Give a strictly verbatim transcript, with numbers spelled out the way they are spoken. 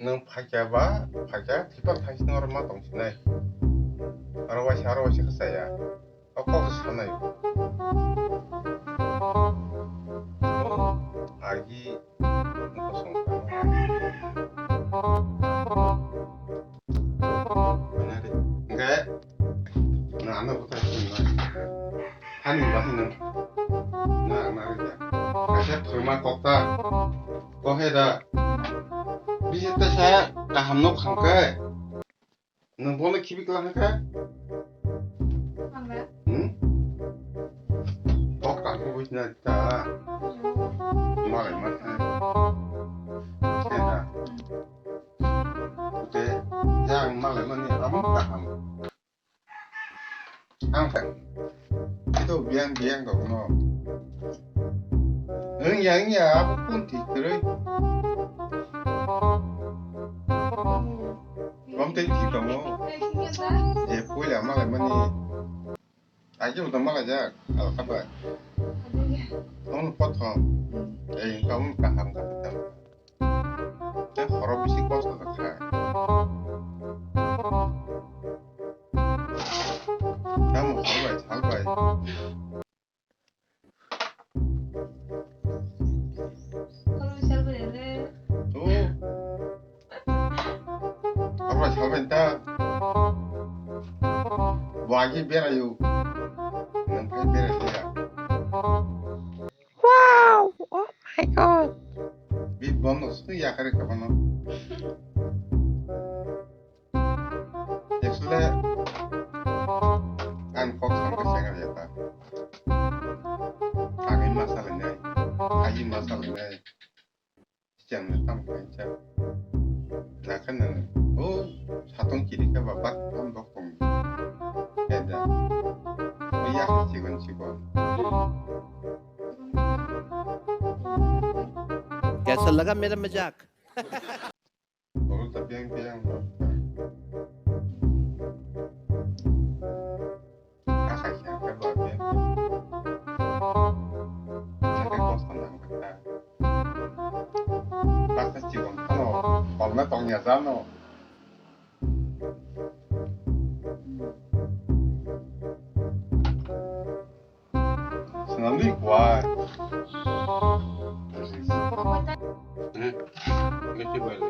Nwng phaikya ba, phaikya, phipar thaising oro ma tong sinai. Oro waisa, oro waisa khe chaya. O kok se sanai. Agi, kosong. Hwnkhe, na ano buthai sinai. Hani ba hino. Na, na, ya. Kaisa thwma kokta. Kohe da. Bisi ta sa kaham nok hangke. Nwng bono khibi kla hangke. Hangke. Hmm? Kok kaham ko buisna ta. Malai ma. Kena. Oke. Yang malai mani amo kaham. Ang thang. Ito biyang biyang dok no. Ang yang ya aku pun ti keroi. Bom te ti tongo. Je puila malai mani. Aje udah malai jak. Al kabar. Ang pot hom. Eh, kamu kaham kaham. Tei horo bisi kosto kha. Tamo hor bai, sal bai. Horo bai, sal bai le. O. Hor bai, sal bai ta. Bo agi berayo. Nang kai berai ya. Wow! Oh my God! Bi bono sui yakari kabano. Actually, ang kok sampai sengar ya ta. Kami masalah ini, aji masalah ini. Siang ni tam kaisa. Nakhan nang, oh, satong kiri ka babat tam bokong. Eda. Oh ya, sikon sikon. कैसा लगा मेरा मजाक? Bolo ta piang piang. Kakai siang ka ba piang piang. Nakai kosto nang ka. Basta chikon tamo. Kolna tongya jano. Swnamwi kwai. Hmm. Mesti balik.